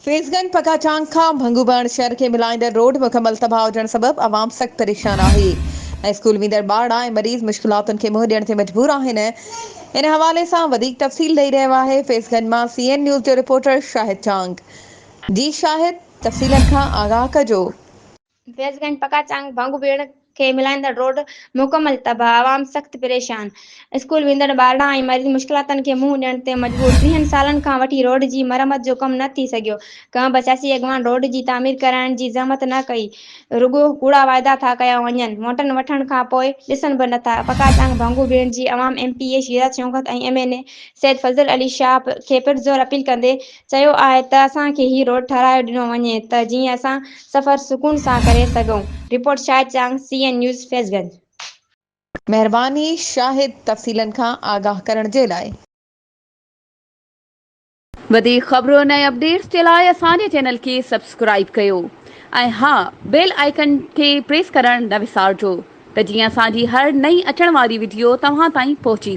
فيض گنج پڪا چانگ کان ڀنگوبڻ شهر کي ملائيندڙ روڊ مڪمل تباهه هجڻ سبب عوام سخت پريشان آهي ۽ اسڪول ويندڙ ٻارڙا ۽ مريض مشڪلاتن کي منهن ڏيڻ تي مجبور آهن ان حوالي سان وڌيڪ تفصيل ڏئي رهيو آهي فيض گنج مان سي اين نيوز جو رپورٽر شاهد چانگ جي شاهد تفصيلن کان آگاهه ڪجو. فيض گنج پڪا چانگ ڀنگ ڀيڙ کي ملائيندڙ روڊ مڪمل تباهه، عوام سخت پريشان، اسڪول ويندڙ ٻارڙا ۽ مريض مشڪلاتن کي منهن ڏيڻ تي مجبور، ٽيهن سالن کان وٺي روڊ جي مرمت جو ڪم نه ٿي سگهيو، ڪنهن به سياسي اڳواڻ روڊ جي تعمير ڪرائڻ جي زحمت نه ڪئي، رڳو ڪوڙا واعدا ٿا ڪيا وڃن، ووٽن وٺڻ کان پوء ڏسن به نٿا، پڪا چانگ ڀنگو ڀيڙ جي عوام M P A Shiraz Shaukat ۽ M N A Syed Fazal Ali Shah کي پرزور اپيل ڪندي چيو آهي ته اسان کي هي روڊ ٺهرايو ڏنو وڃي ته جيئن اسان سفر سڪون سان ڪري سگهون، report Shahid Chang, C N news, Faizganj. مهرباني شاهد تفصيلن کان آگاهه ڪرڻ جي لاء. وڌيڪ خبرن ۽ اپڊيٽس جي لاء اسان جي چينل کي سبسڪرائيب ڪيو ۽ ها بيل آئيڪن کي پريس ڪرڻ نه وسارجو ته جيئن اسان جي هر نئين اچڻ واري وڊيو توهان تائين پهچي.